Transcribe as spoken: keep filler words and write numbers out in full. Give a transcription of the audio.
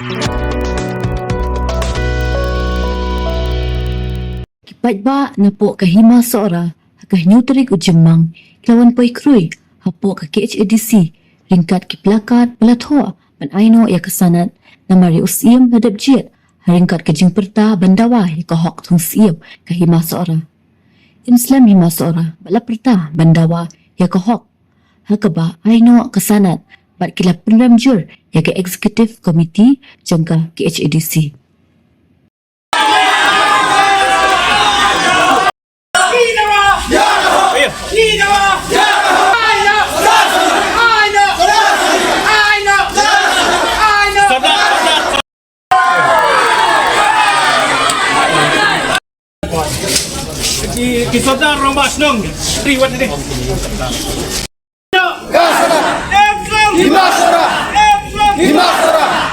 Ki paidbah napoh ka Hima Sohra ha ka hynñiew tarik u Jymmang ki la wan poi khrui hapoh ka K H A D C ryngkat ki plakat ba la thoh ban ai noh ïa ka sanad namar ïa u Syiem ba dep jied ha ryngkat ka jingpyrta ban dawa ïa ka hok thung Syiem ka Hima Sohra. Ym slem Hima Sohra ba la pyrta ban dawa ïa ka hok ha kaba ai noh ka sanad bad ki la pynrem jur ïa ka Executive Committee jong ka K H A D C. Ki, ki sordar rangbah shnong. Tri wat ni. Hima Sohra! Hima Sohra!